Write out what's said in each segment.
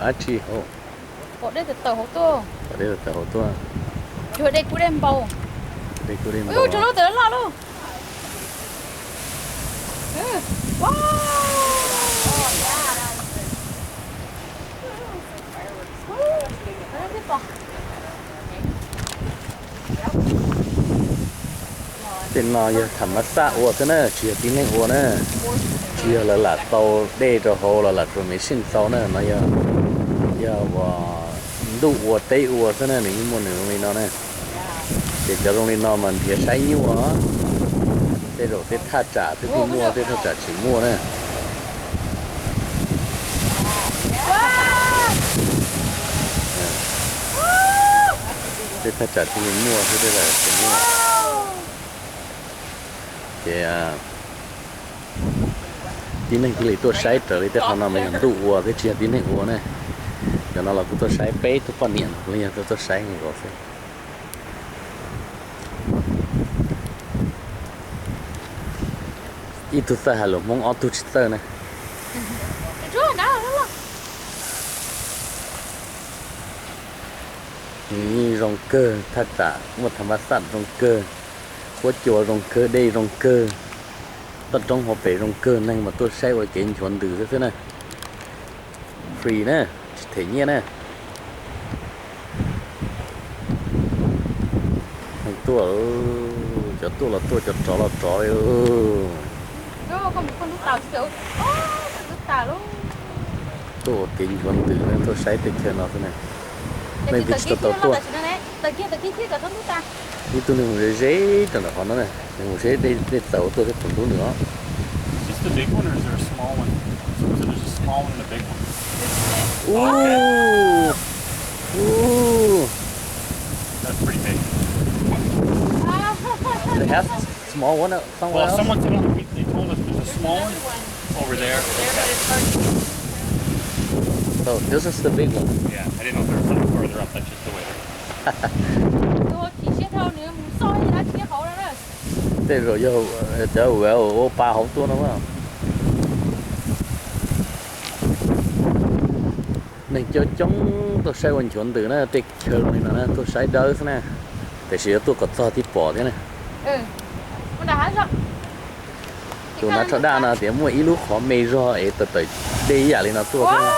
Dab tsi hauv? Pom dej tawm hauv tuaj. Pom dej tawm hauv tuaj. Cuag dej kub dej npau. Dej kub dej npau. Ub, tsaug lub tawm loj loj. Tej no yog tham mas xaj ua xwb na, tsis yog tib neeg ua na. Tsis yog lawv lam tau dej rau hauv los lam transmission tau na, no yog, yog uas ntuj ua teb ua xwb na, nws yeej muaj nws zoo li no na. Ces cov zoo li no mas nrhiav saib nyuaj. Tej zaum tej thaj tsam twb muaj, tej thaj tsam tsis muaj na. Tej thaj tsam twb muaj, tej thaj tsam tsis muaj. Ces tib neeg thiaj li tuaj saib raws li tej qhov no mas yog ntuj ua thiab tsis yog tib neeg ua ne. Cov no los kuv tuaj saib peb tug poj niam no los yog tuaj tuaj saib nkaus xwb. Ib tug txawj hais lus Hmoob, ob tug tsis txawj ne. Nws yeej zoo kawg, thaj tsam muaj tham mas xaj zoo kawg, huab cua zoo kawg, dej zoo kawg, toj roob hauv pes zoo kawg, neeg mas tuaj saib ua kev nchuav ntws xwb xwb na. Free na, tsis them nyiaj na. Tuaj, cov tuaj los tuaj, cov rov los rov li. Tuaj ua kev nchuav ntws, tuaj saib teb chaws no xwb na. Leej twg tsis tau tau tuaj. Ib tug neeg mus ze ze rau nram qhov no na, nws mus saib dej txaus tuaj thiab thaum ntub nws os. Ub, ub. They have small one somewhere else? Well, someone told, they told us there's a small one over there. So this is the big one. Yeah, I didn't know if there was any further up. That's just the way. Tej zaum yog cov ua pa hauv tuaj no. Neeg coob coob tuaj saib ua nchuav ntws na, tej chaw li no na tuaj saib dawb xwb na. Tiam sis yuav tuaj kom txog thiaj pom thiab na. Tus hnav tsho daj no tias muaj ib lub qhov me zog es tawm tawm dej ib yam li no tuaj xwb.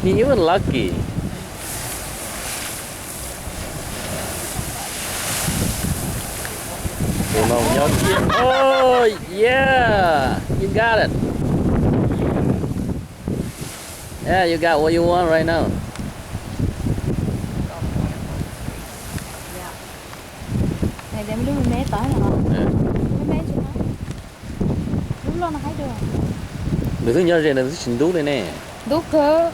You're lucky. Tus no nyob kiag. Oh, yeah, you got it. Yeah, you got what you want right now. Nws twb nyob ze nws twb tsis ntub li ne. Ntub kawg.